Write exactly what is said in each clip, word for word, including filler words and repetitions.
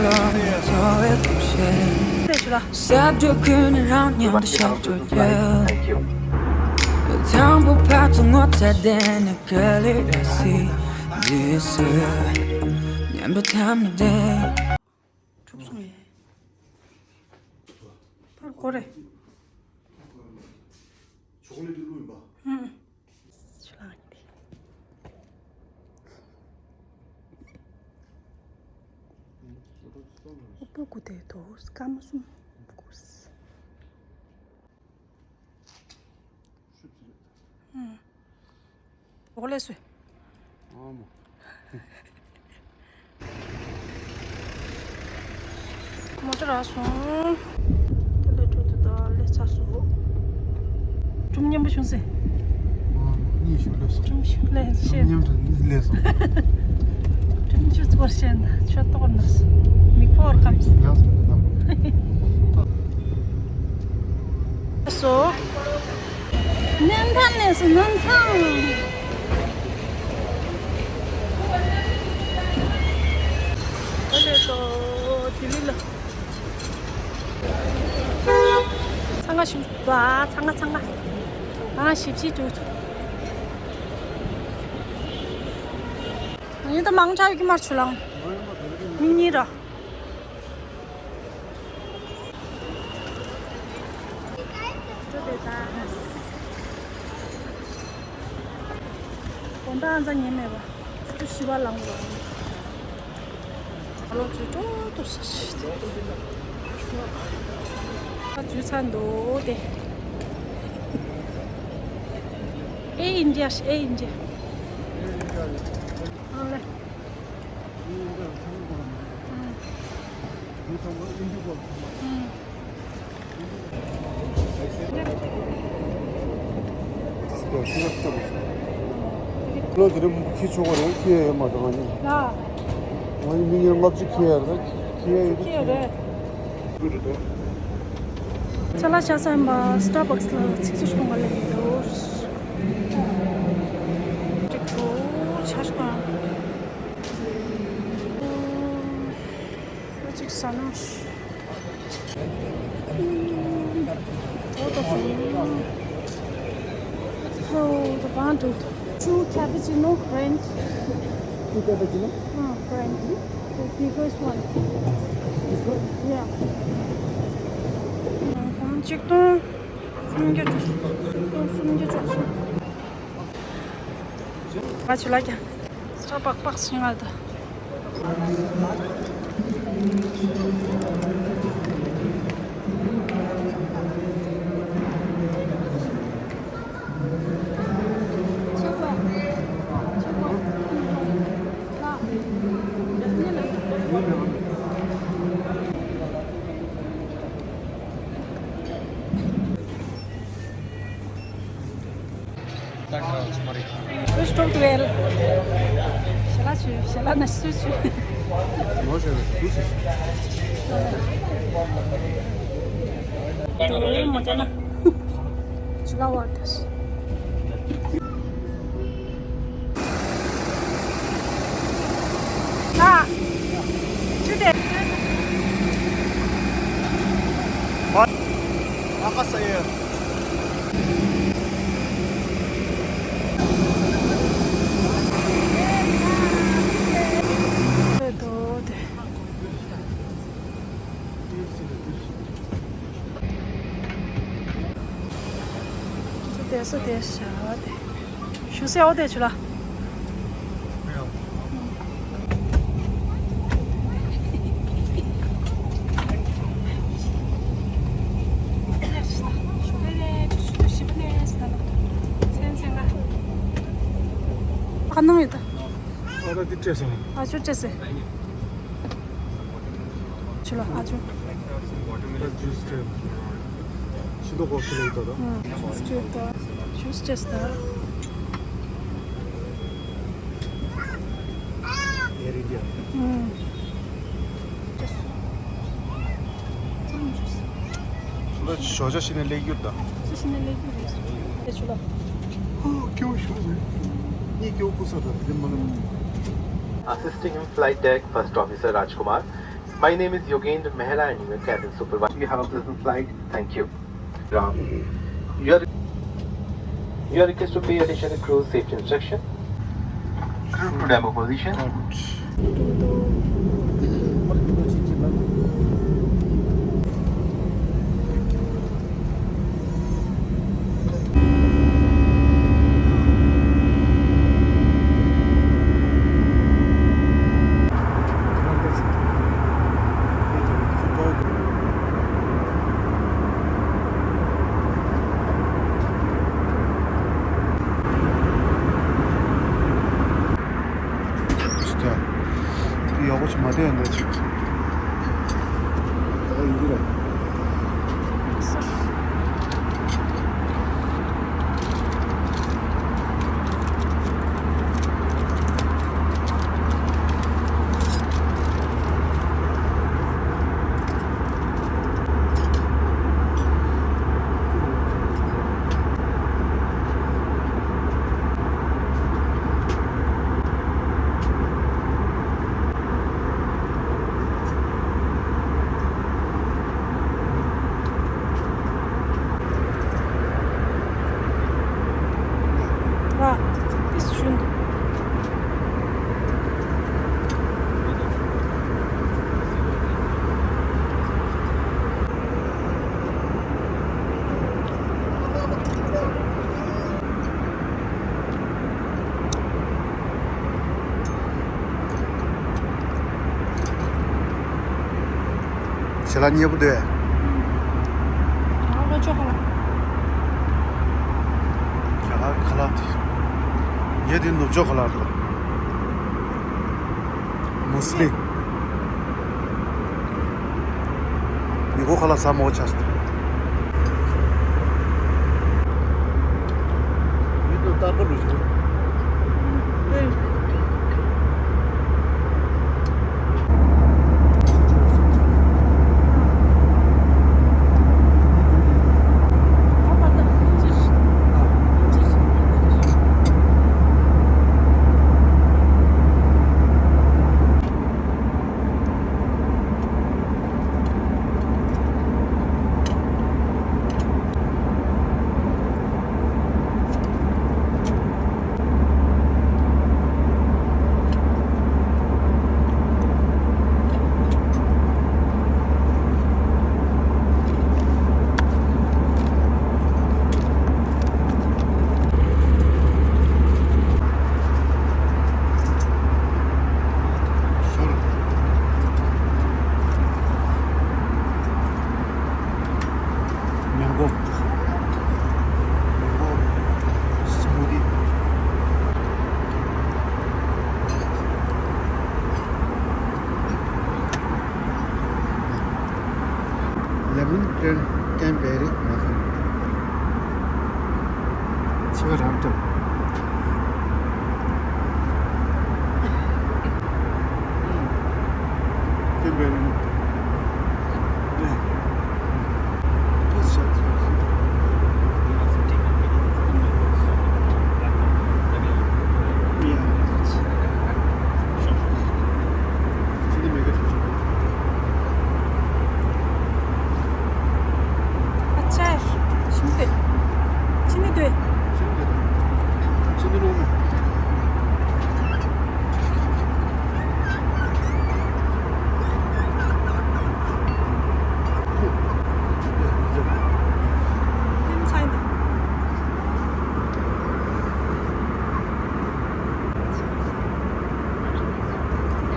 ལོ་འཚོ་བའི་སྐུ་ཞབས། ས་འགྲོ་ཀུན་རང་མཉམ་དུ་ཤར་འགྲོ་རྒྱལ། དང་པོ་ཕར་ཚུར་ངོ་ཚ་དེ་ནི་ག་ལེ་ར་སི་ཇི་སུ་མཉམ་དུ་ཐམ་ནི་དེ། གྲུབ་སོང་ཡེ། ཕར་གོ་རེ། ཆོག་ལེ་དུ་ལུས་པ། ཧུམ། ཆུ་ལངས་ཡིན་ཏེ། ཨོ་པོ་གུ་དེ་དོ་སྐར་མ་གསུམ་གུ་ས། ཧུམ། འོག་ལས་སུ། ཨ་མ། མོ་ཊ་རག་སོང་། དེ་ལས་འགྲོ་དུ་ད་ལས་ཚར་སོང་། གྲུམ་མཉམ་པོ་བྱུང་སེ། ཨ་མ། གཉིས་ཤུགས་ལས་སོང་། གྲུམ་ཤུགས་ལས་ཤེས། མཉམ་དུ་གཉིས་ལས་སོང་། གྲུམ་ཆུ་ཚོར་ཤེས་ན་ཆོ་ཏོག་ནས་མིག་ཕོར་ཁམས། ཡག་སོང་། སོ། ནན་ཐང་ནས་སུ་ནན་ཐང་། ཨ་ལས་ཏོ་ལྡི་ལི་ལ། ཚང་ཁ་ཞིག་བ་ཚང་ཁ་ཚང་ཁ། ང་ཞིབ་ཞིབ་འགྲོ་ཐུབ། ཡིན་ད་མང་དྲགས་ཀྱི་མར་ཆུ་ལང་། མི་གཉིས་ར། དགོང་དག་ཨ་ཙ་ཉན་མེད་པ། ཆུ་ཚོད་བཞི་པ་ལངས་པ། ཨ་ལོ་ཚོས་ཏོག་ཏོག་ས་ཞིག་ད་ཚུད་ཚར་འདུག་སྟེ། ཨེ་ཨིན་ཌི་ཡ་ཨེ་ཨིན་ཌི་ཡ། ཨ་ལེ། ལོ་དེ་རིང་ཁྱི་ཆོག་ག་རེད། ཁྱི་ཡ་ཡོད་མ་རེད། ང་གཉིས། ང་གཉིས་མི་ངན་ལྔ་བཅུ་ཁྱི་ཡ་རེད། ཁྱི་ཡ་ཡོད། ཁྱི་ཡ་རེད། ཅ་ལག་ཆ་ཚང་པ་སི་ཊར་བྷག་སི་ལ་ཚིག་ཅིག་གཏོང་ག་ལེན་གྱི་འདུག་ཅིག་ཏུ་ཆ་ཤ་པ་ཅིག་ཟ་ནམ། Oh, the bun too. Two cappuccino, French. Two cappuccino? Ah, French. The biggest one. This one? Yeah. ཨང་གཅིག་སྟོང་སུམ་བརྒྱ་བཅུ། གཅིག་སྟོང་སུམ་བརྒྱ་བཅུ། ང་ཆུ་ལ་ཀྱང་སོ་པག་པག་ཤིང་ང་ད། Switch to twelve. ཞལ་ལག་ཆུ། ཞལ་ལག་ན་སུ་ཆུ། ངོ་ཤེས་པའི་དུས་ཚོད། དེ་མོ་ཅན་ན། ཞལ་ལག་བར་དུ། ཨ། ཆུ་དེ། ཨ་ཁ་ས་ཡ། དེ་སུ་དེ་ཤ་དེ། ཞུ་སེ་འོ་དེ་ཆུ་ལ། ཁ་ནང་ཡོད་ད། ཨ་ད་འདི་སྤྲད་སོང་། ཨ་ཅོ་སྤྲད་སེ། ཆུ་ལ་ཨ་ཅོ། ད་ཇུས་སྤྲད། ཕྱི་ལོགས་གོ་ཁྱི་ལ་ཡོད་ད། ཨ་ཇུས་སྤྲད་ད། ཇུས་སྤྲད་ད། Air India. ཨུམ། ད་ཞོགས་ཇ་ཞིག་ནས་ལེགས་གྱུར་ད། ཇ་ཞིག་ནས་ལེགས་གྱུར་རེད། དེ་ཆུ་ལ། ཧོ། སྐྱོ་ཤོར་རེད། ངས་སྐྱོ་ཁུ་ས་ར་དེ་མ་ལ། Assisting him, flight deck first officer Rajkumar. My name is Yogendra Mehra and I'm your cabin supervisor. You have a pleasant flight. Thank you. You are, you are requested to pay attention to cruise safety instruction. Crew to demo position. ཡག་པོ་ཞིག་མ་བསྡད་འདུག་ཅིག་ད་ཡིན་གྱི་རེད། ཞལ་ལག་མཉེས་པོ་འདུག་ང་ལོ་ཅོག་ཁ་ལག་ཞལ་ལག་ཁ་ལག་དེ། ངས་དེ་ནུབ་ཕྱོགས་ཁ་ལག་རེད། མུ་སི་ལིམ། མི་གོ་ཁ་ལག་ཟ་མོ་ཆགས་སོང་། མི་དུ་ལྟ་གོ་ལུ་ཆུ། མེང་གོ། མེང་གོ་སི་མུ་ཏི། ལེ་མོན་ཀྲེན་ཀྲེན་བེ་རི་མ་ཧྥིན། ཆེ་བ་རང་སྤྲོད། ཀྲེན་བེ་རི། ཨ་ཅེ། ཤིང་ཏེ། ཅི་ནི་ཏེ། ཅི་ནི་ལོ་མ།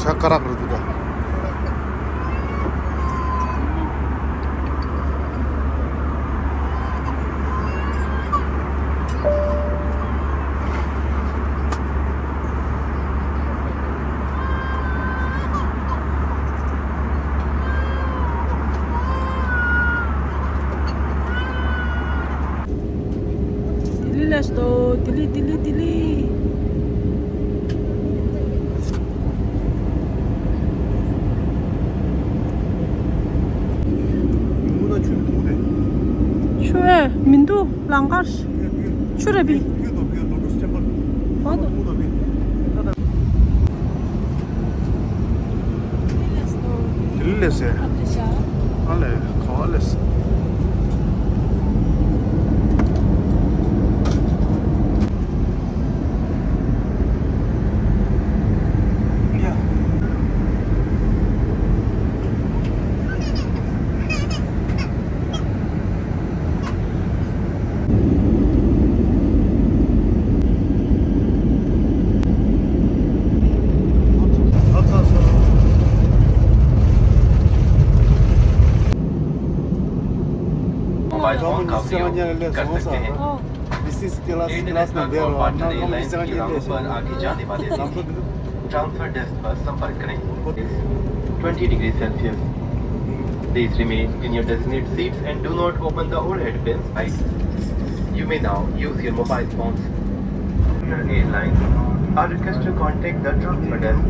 ཇ་དཀར་རག་རེད་འདུག་ད། ལྡི་ལི་ལ་སྟོ། ལྡི་ལི། ལྡི་ལི། ལྡི་ལི། ཆུ་ཨེ་མི་འདུག་ལམ་ཁར་ཆུ་རེད་པི། ཨོ་ཏོ། ལྡི་ལི་ལ་སྟོ། ལྡི་ལི་ལ་སྟོ། ལྡི་ལི་ ཟེར། ཨ་ལས་ག་བ་ལས། Mobile phone का उपयोग कर सकते हैं। Business class, class में दे रहा है। ना, हम इस जगह नहीं ले सकते। आगे जाने वाले transfer desk पर संपर्क करें। Twenty degrees Celsius. Please remain in your designated seats and do not open the overhead bins. You may now use your mobile phones. Airlines are requested to contact the transfer desk.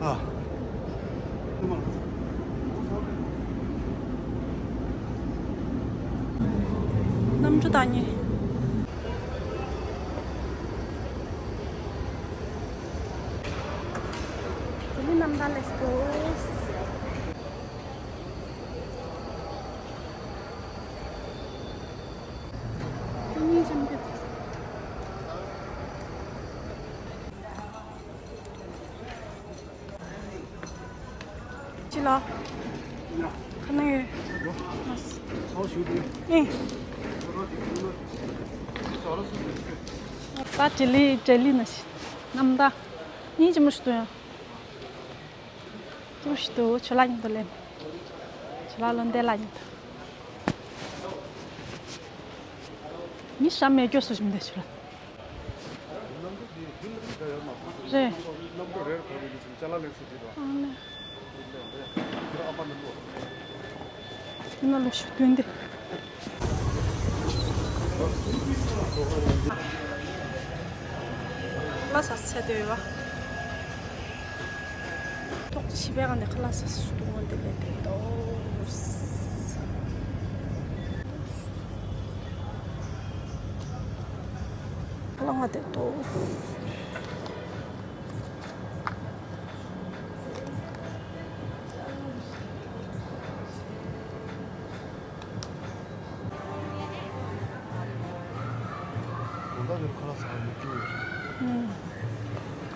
ཨ། གནམ་གྲུ་བཏང་ནས། ལྡི་ལི་གནམ་ཐང་སླེབས་སོང་། དེ་གཉིས་ཙམ་འདུག་ཅི་ལ། ཁ་ན་ཡོད། ཨེ། ད་ལྡི་ལི་ལྡི་ལི་ན་ཤི། གནམ་ཐང་། གཉིས་ཅི་མོ་ཞིག་འདུག་ཡང་། ཅི་མོ་ཞིག་འདུག་ཁྱོད་ལ་མཉམ་དུ་སླེབས། ཁྱོད་ལ་ལོ་འདས་ལ་མཉམ་དུ། མི་ཤ་མེད་སྐྱོ་སུ་ཞིག་འདུག་ཁྱོད་ལ། རེད། ཨ་ནི། ཡིན་ན་ལོ་ཞིག་སྟོན་ཏེ། ལ་ས་ཚད་དུ་ཡོད་པ། ཐོག་ཅི་ཞིག་པའི་གང་དེ་ཁ་ལག་ས་སུ་སྟོང་བ་འདི་ལས་དེ་ཏོ། ཁ་ལག་ང་དེ་ཏོ།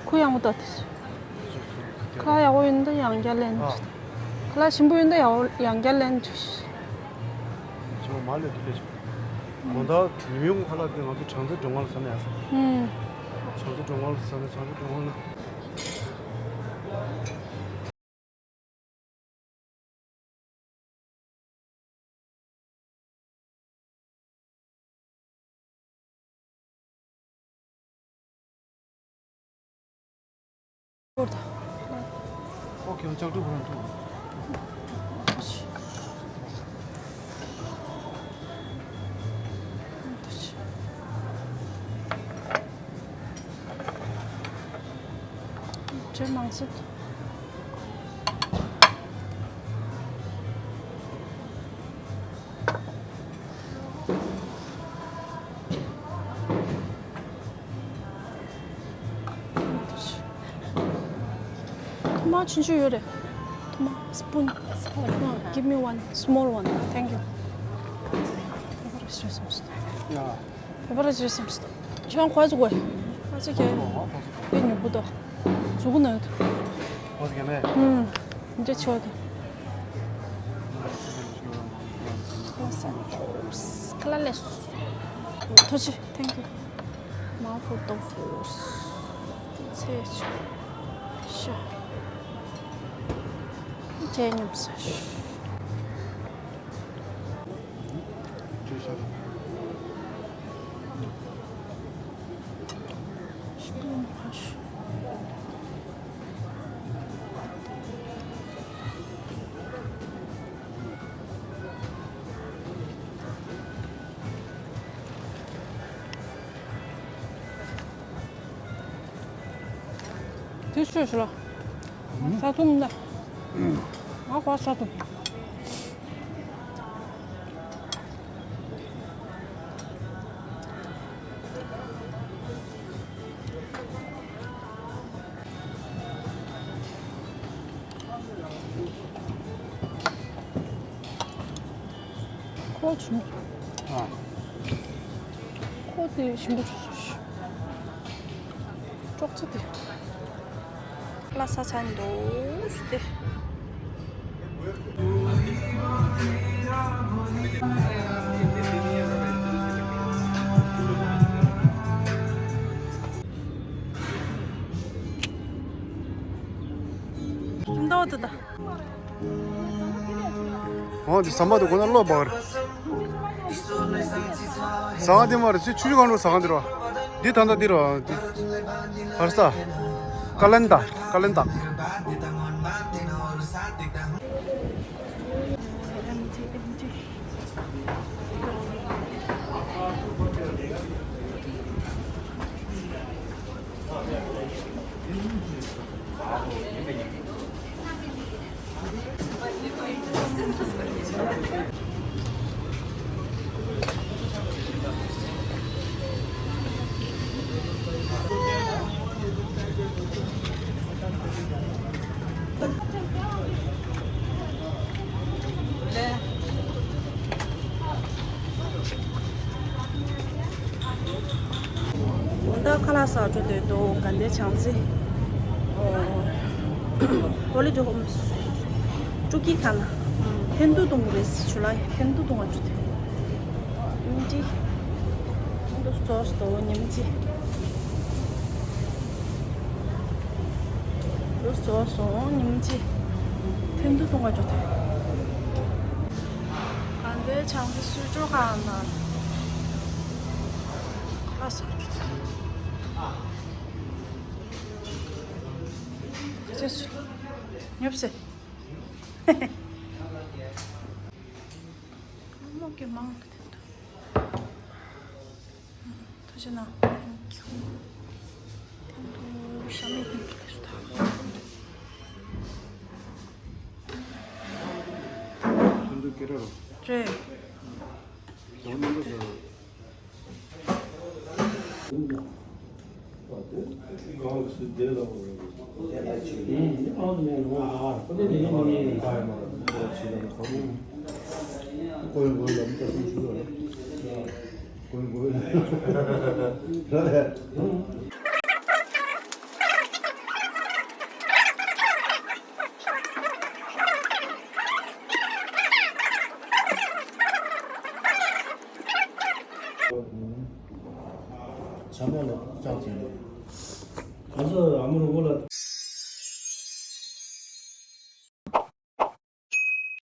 ཁུ་ཡག་མོ་ཏོ་དེ། ཁ་ལག་ཡག་པོ་ཡིན་ད་ཡང་བསྐྱར་ལེན། ཨ། ཁ་ལག་ཞིམ་པོ་ཡིན་ད་ཡང་ཡང་བསྐྱར་ལེན། ཆོ་མ་ལེ་དེ་ལེ་ཆོ། གོང་ད་ཉི་མ་ཡོང་ཁ་ལག་དེ་ང་ཚོ་བྱང་རྩེ་སྒྲོལ་མ་ལ་ཟ་ན་ཡག་ས། ཨུམ། བྱང་རྩེ་སྒྲོལ་མ་ལ་ཟ་ན་བྱང་རྩེ་སྒྲོལ་མ་ལ། ཨོ་ཁེ་ལྕགས་སྒྲོག་བོ་རང་ཐུག་ཇེ་མང་སུ། ཐུར་མ་ཆུང་ཆུང་ཡོད་རེད། ཐུར་མ་spoon. Spoon. Give me one small one. Thank you. ཡ། བེ་པ་ར་ཇི་སམ་སྟོ། ཁྱོད་ཁོ་ཚོ་གོ། ཁོ་ཚོ་ཁྱོད། དེ་ཉོ་བུ་དོ། ཟུག་གུ་ནོད། ཁོ་ཚོ་ག་ནས། ཧུམ། འདི་ཆོ་དེ། ཁ་ལ་ལས། ཐུགས་རྗེ་ཆེ། Thank you. མ་ཧྥུ་ཏོ་ཧྥུ། ཚེ་ཆོ། ཤ། ཇེ་ཉུབ་ས། དུས་ཚོད་ཞུ་ལ། ས་ཐུམ་ན། ང་ཁོ་ས་ཐུམ། ཁོ་ཆུང་། ཨ། ཁོ་དེ་ཞིམ་པོ་ཆུ་ཆུ། ཅོག་ཙེ་དེ། ལ་ས་ཚན་འདུག་སྟེ། འདོད་དུ་ད། འོ་འདི་ཟམ་པ་དེ་ཁོ་ན་བློ་འབར། ཟ་ཁང་དེ་མ་རེད། ཆུ་ཆུ་གང་རུ་ཟ་ཁང་དེ་རོ། འདི་ད་ལྟ་འདི་རོ་འདི། ཧར་ས། ཀ་ལན་ད། ཀ་ལན་ད། ད་ཁ་ལག་ཟ་འགྲོ་འདོད་འདུག་དགའ་ལྡན་བྱང་རྩེ། ཨོ། ཧོ་ལི་ཌེ་ཧོམ་སི། སྤྲོ་སྐྱིད་ཁང་ལ། ཧན་དུ་བཏུང་རེད་ཞུ་ལ་ཧན་དུ་བཏུང་བ་འགྲོ་འདོད། ཉིན་གཅིག་ཧན་དུ་ཙོགས་དོ་ཉིན་གཅིག་ལོ་ཙོགས་སོང་ཉིན་གཅིག་ཧན་དུ་བཏུང་བ་འགྲོ་འདོད། དགའ་ལྡན་བྱང་རྩེ་གསོལ་མགྲོན་ཁང་ནང་ལ་ས་ཁ་ཆེ་སུ་ཉོབ་སེ། མོ་གེ་མང་གི་དེ་འདུག་ཐུགས་རྗེ་གནང་། Thank you. ཐེན་ཐུ་ཤ་མེད་ཐེན་ཐུ་ལས་སུ་ཐག་ཐུན་དུ་ཀེ་ར་རོ། རེད། དོ་ནི་འདུག་ཟེར། ཆ་མེད་ལ་ལྕགས་ཅན། ང་ཚོ་ཨ་མ་རུ་བོ་ལ།